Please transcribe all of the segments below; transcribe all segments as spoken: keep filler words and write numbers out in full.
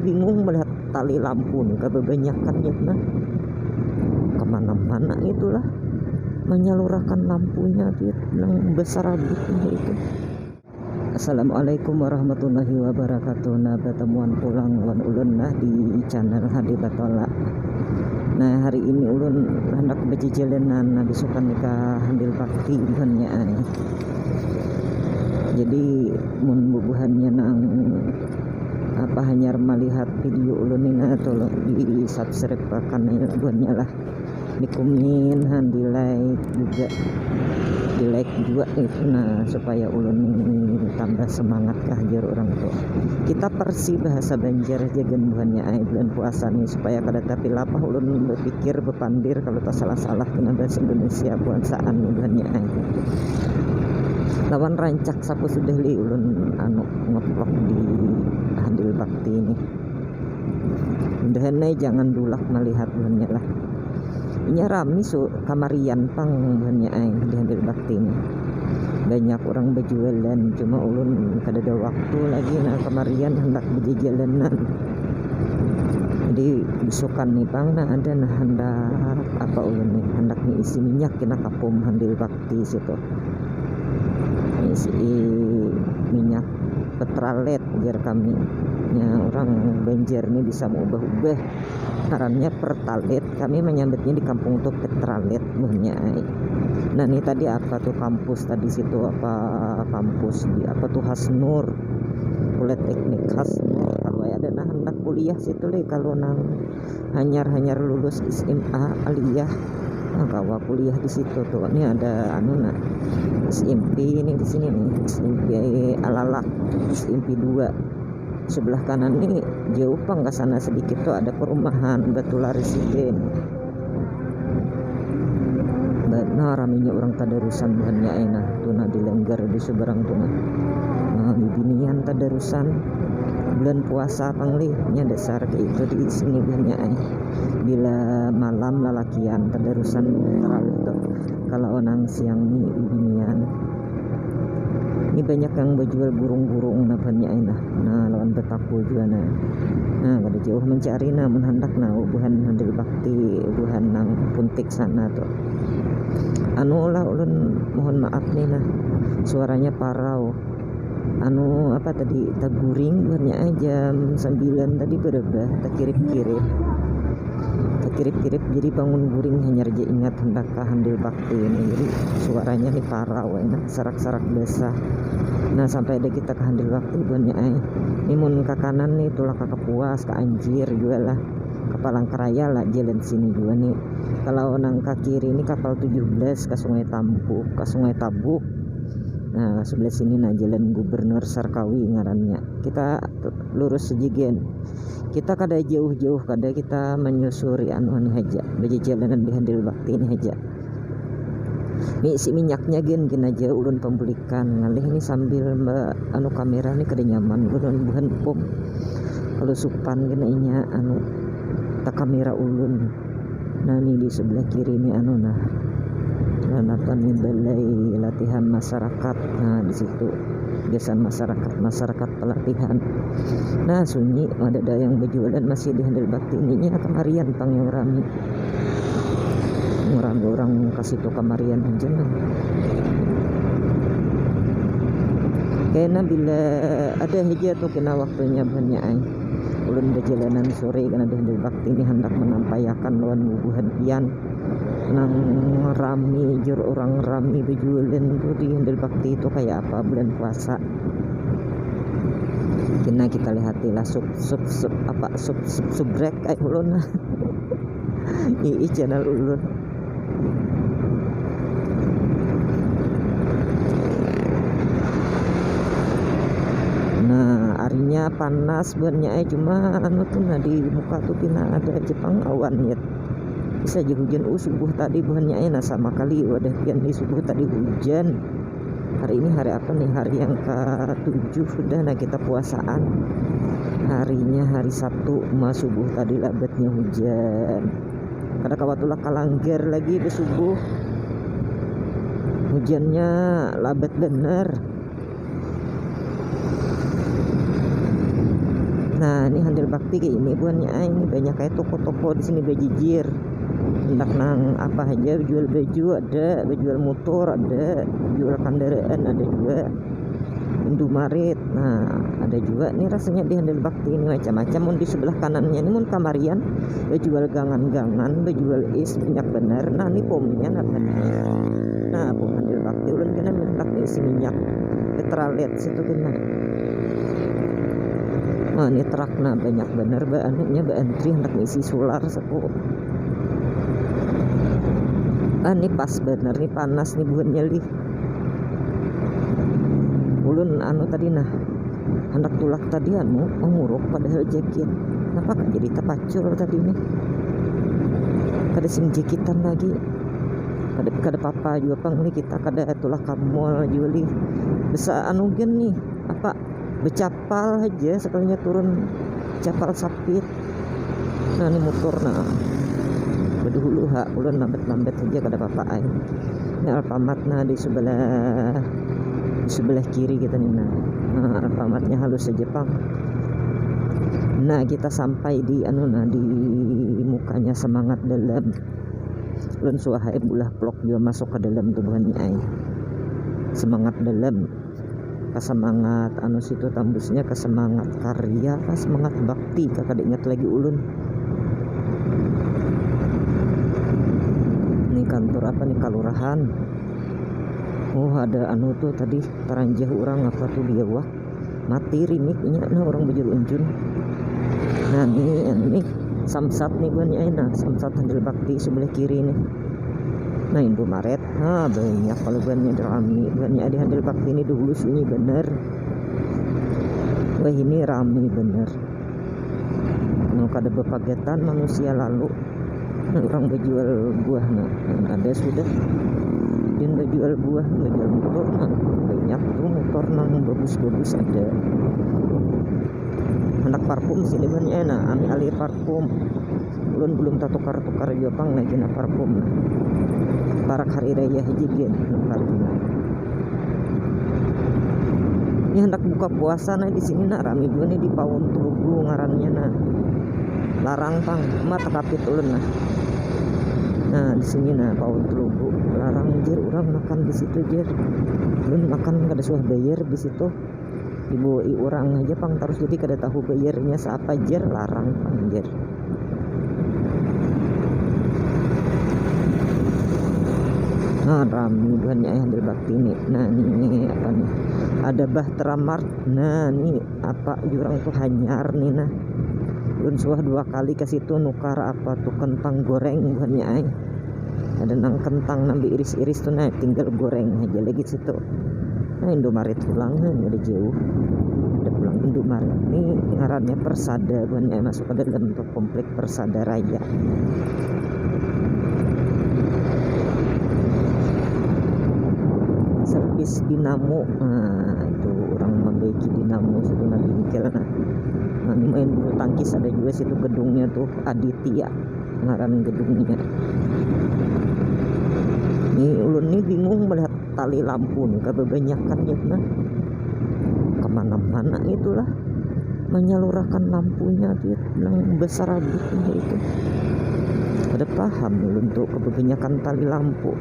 bingung melihat tali lampu nih, kebanyakan ya nah, kemana-mana itulah menyalurakan lampunya tuh yang besar abis itu. Assalamualaikum warahmatullahi wabarakatuh. Nah, bertemuan pulang lawan ulun lah di channel Hadi Batola. Nah, hari ini ulun hendak berjejelenan, nah, bisukan nikah sambil bakti buhannya ai. Jadi mun bubuhannya nang apa hanyar melihat video ulun ini, nah, tolong di subscribe akan buhannya lah, di komen han, di like juga, di like juga itu nah, supaya ulun ini tambah semangat kah jar orang tuh. Kita persi bahasa Banjar aja gen buhannya ai bulan puasa nih, supaya kada tapi lapah ulun berpikir bepandir kalau tak salah-salah kena bahasa Indonesia puasaan nih buhannya ai. Lawan rancak sapu sudah li ulun anu ngeplok di handil bakti nih. Mudahan ai jangan dulak melihat buhannya lah. Inya rami su kamarian pang buhannya ai di handil bakti nih. Banyak orang berjualan, cuma ulun kada ada waktu lagi nah kamarian hendak berjejelenan. Jadi besukan nih pang nah ada nah hendak apa ulun nih, hendak nih isi minyak kena kapum handil bakti situ. Isi minyak petralet jar kami. Ya, orang Banjar nih bisa mengubah-ubah ngarannya pertalit, kami menyambutnya di kampung tuh petralit buhannya ai. Nah, ini tadi apa tuh kampus tadi situ, apa kampus di apa tuh Hasnur, Politeknik Hasnur. Kalau ada nah hendak kuliah situ lih, kalau nang hanyar-hanyar lulus S M A aliyah, nah, kawa kuliah di situ tuh. Ini ada anu nah, S M P ini di sini nih, S M P Alalak, S M P dua. Sebelah kanan nih jauh pang ke sana sedikit tuh ada perumahan Batular Residen. Nah, raminya orang tadarusan buhannya ai nah, tuh nah di lenggar di seberang tuh nah. Nah, bibinian tadarusan bulan puasa pang lih, nya dasar kayak itu di sini buhannya ai. Bila malam lalakian tadarusan tarawih tuh, kalau nang siang nih bibinian. Ini banyak yang berjual burung-burung nah buhannya ai nah. Nah, lawan betaku juga nah. Nah, kada jauh mencari nah mun handak nah buhan handil bakti, buhan nang puntik sana tuh. Anu lah ulun mohon maaf nih nah. Suaranya parau. Anu apa tadi taguring buhannya ai jam sembilan tadi berebah takirip-kirip. Takirip-kirip jadi bangun guring hanyar ja ingat hendak ka handil bakti ini. Jadi suaranya nih parau ai nah, sarak-sarak basah. Nah, sampai ada kita ka handil bakti buhannya ai. Ini mun ka kanan nih tulak ka Kapuas, ka Anjir juga lah. Ka Palangkaraya lah jalan sini juga nih. Kalau nang ka kiri ini kapal tujuh belas ka Sungai Tambuk, ka Sungai Tabuk. Nah, sebelah sini nah jalan Gubernur Sarkawi ngarannya. Kita lurus saja gin. Kita kada jauh-jauh, kada kita menyusuri anu ini haja, bejejalanan di handil bakti ini haja. Ni si minyaknya gin, gin aja ulun pembulikan ngalih ni sambil mba anu kamera ni kada nyaman ulun buhan pom. Kalau supan gin inya anu takamera ulun. Nah, ni di sebelah kiri ni anu nah. Nah, napa ni balai latihan masyarakat. Nah, di situ gasan masyarakat, masyarakat pelatihan. Nah, sunyi, ada ada yang berjualan masih di handil bakti ini nya kemarian pang yang rami. Orang-orang ke situ kemarian aja nah. Kena bila ada aja tuh kena waktunya banyak ai. Ulun berjalanan sore kena di handil bakti ini hendak menampayakan lawan bubuhan pian nang rami jur orang rami berjualan tuh di handil bakti itu kayak apa bulan puasa. Kena kita lihati lah sub sub sub apa sub sub subrek kayak ulun. Ii channel ulun. Nah, arinya panas buhannya eh cuma anu tuh nah di muka tuh pina ada aja pang awan ya. Bisa aja hujan uh subuh tadi buhannya eh nah sama kali wadah pian di subuh tadi hujan. Hari ini hari apa nih? Hari yang ketujuh sudah nah kita puasaan. Harinya hari Sabtu, ma subuh tadi labatnya hujan. Kada kawa tulak kalanggar lagi besubuh. Hujannya labat bener. Nah, ini handil bakti kayak ini buhannya. Ah, ini banyak kayak toko-toko di sini bajijir. Hendak nang apa aja, jual baju ada, jual motor ada, jual kendaraan ada juga. Indomaret. Nah, ada juga nih rasanya di handil bakti ini macam-macam. Mun di sebelah kanannya ini mun kamarian, bajual gangan-gangan, bajual is, banyak benar. Nah, ini pomnya nah. Nah, pom handil bakti ulun kena minta isi minyak petralet situ kena. Nah, ini truk nah banyak benar ba anunya, ba antri hendak isi solar saku. Ah, ini pas benar nih, panas nih buhannya lih. Ulun anu tadi nah, hendak tulak tadi anu manguruk padahal jakit. Kenapa kan jadi tapacul tadi nih? Kada sing jakitan lagi. Kada, kada papa jua pang nih, kita kada tulak ka mall jua lih. Besa anu gen nih, apa, becapal aja sekalinya turun capal sapit. Nah, ini motor nah. Bedahulu ha, ulun lambat-lambat aja kada papa ai. Ini Alfamart nah di sebelah, di sebelah kiri kita nih nah. Nah, Alfamartnya halus aja pang. Nah, kita sampai di anu nah, di mukanya Semangat Dalam. Ulun suah ai bulah vlog jua masuk ke dalam tubuhannya ai. Semangat Dalam. Ka semangat anu situ tambusnya ka semangat karya ka semangat bakti ka kada ingat lagi ulun. Ini kantor apa nih, kelurahan. Oh, ada anu tuh tadi taranjah orang apa tuh dia wah. Mati rimik inya nah orang bujur unjun. Nah, ini anu nih, Samsat nih buhannya ai nah, Samsat handil bakti sebelah kiri nih. Nah, Indomaret. Ha, banyak kalau buhannya rami. Buhannya ada handil bakti ini dulu sunyi bener. Wah, ini rami bener. Nah, kada bepagatan manusia lalu. Nah, orang berjual buah nah. Nah, ada sudah. Dia berjual buah, berjual motor nah. Banyak tuh motor nang bagus-bagus ada. Anak parfum sini buhannya nah, ami alih parfum. Ulun belum tatukar-tukar jua pang lagi nah parfum. Parak hari raya haja gin nukar gin. Ini hendak buka puasa nah di sini nah, rami jua nih di Paun Telugu ngarannya nah. Larang pang, ma takapit ulun nah. Nah, di sini nah Paun Telugu larang jer, orang makan di situ jer. Ulun makan kada suah bayar di situ. Dibawai orang aja pang tarus, jadi kada tahu bayarnya siapa jer, larang pang jer. Nah, rami buhannya ai handil bakti nih. Nah, ini apa nih? Ada Bahtera Mart. Nah, ini apa jurang tuh hanyar nih nah. Ulun suah dua kali ke situ nukar apa tuh kentang goreng buhannya ai. Ada nang kentang nang iris-iris tuh nah, tinggal goreng aja lagi situ. Nah, Indomaret pulang, nah, ada jauh. Ada pulang Indomaret. Ini ngarannya Persada, buhannya masuk ke dalam tuh komplek Persada Raya. Servis dinamo, nah, itu orang membaiki dinamo situ nah, bingkel nah. Nah, ini main bulu tangkis ada juga situ gedungnya tuh, Aditya ngaran gedungnya. Ini ulun nih bingung melihat tali lampu nih, kebanyakan ya nah, kemana-mana itulah menyalurkan lampunya tuh nang besar abutnya itu. Ada paham ulun tuh kebanyakan tali lampu.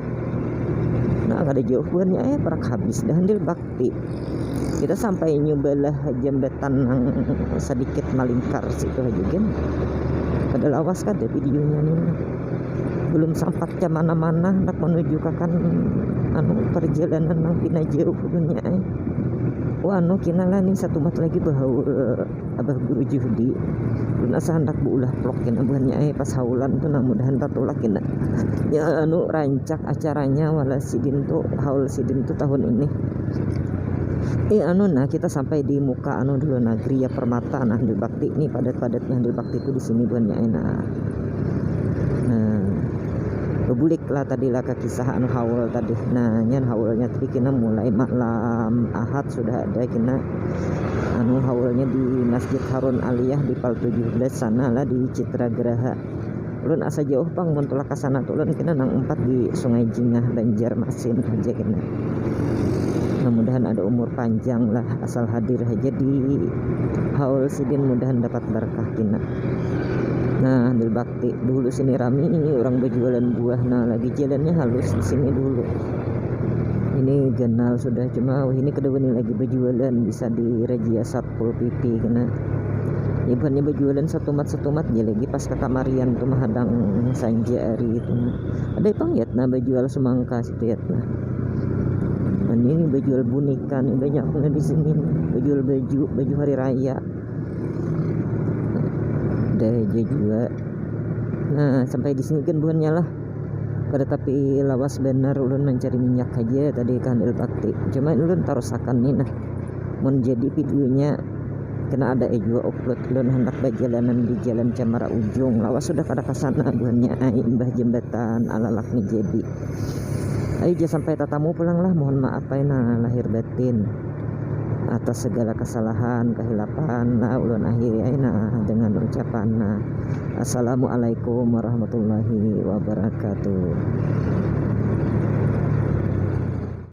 Nah, kada jauh buhannya eh parak habis dah handil bakti. Kita sampai nyubalah jambatan nang sedikit malingkar situ aja gin. Kada lawas kada videonya nih. Belum sampat ke mana-mana, hendak menuju kakan anu perjalanan nang pina jauh dunia eh. Wah, anu kina lah nih satu mat lagi bahaul Abah Guru Juhdi. Ulun asa hendak beulah vlog kina buhannya eh pas haulan tu nah, mudahan tatulak kina. Ya anu rancak acaranya wala sidin tu, haul sidin tu tahun ini. Eh anu nah, kita sampai di muka anu dulu nah, Griya Permata nah, di Bakti nih padat-padatnya di Bakti tu di sini buhannya eh nah. Nah, bebulik lah tadi lah ke kisah anu haul tadi. Nah, nyan haulnya tadi kena mulai malam Ahad sudah ada kena anu haulnya di Masjid Harun Aliyah di Pal tujuh belas sana lah di Citra Geraha. Ulun asa jauh pang mun tulak ka sana tu ulun kena nang umpat di Sungai Jingah Banjarmasin aja kena. Mudah-mudahan ada umur panjang lah, asal hadir aja di haul sidin, mudahan dapat berkah kina. Nah, Handil Bakti, dulu sini rami orang berjualan buah, nah lagi jalannya halus di sini dulu. Ini ganal sudah, cuma wah ini kada wani lagi berjualan, bisa dirazia Satpol P P kena. Ya, buhannya berjualan satumat-satumat aja lagi pas kakamarian tuh mahadang sanja hari itu. Ada pang yat nah berjual semangka situ yat nah. Dan ini berjual boneka nih banyak nah di sini. Berjual baju, baju hari raya. Ada aja juga. Nah, sampai di sini kan buhannya lah. Kada tapi lawas benar ulun mencari minyak aja tadi ke Handil Bakti. Cuma ulun tarusakan nih nah. Mun jadi videonya kena ada eh juga upload ulun hendak berjalanan di Jalan Cemara Ujung. Lawas sudah kada ke sana buhannya ai imbah jembatan alalak nih jadi. Ayo aja sampai tatamu pulang lah. Mohon maaf ai nah lahir batin atas segala kesalahan, kehilapan lah ulun akhiri ai nah dengan ucapan nah. Assalamualaikum warahmatullahi wabarakatuh.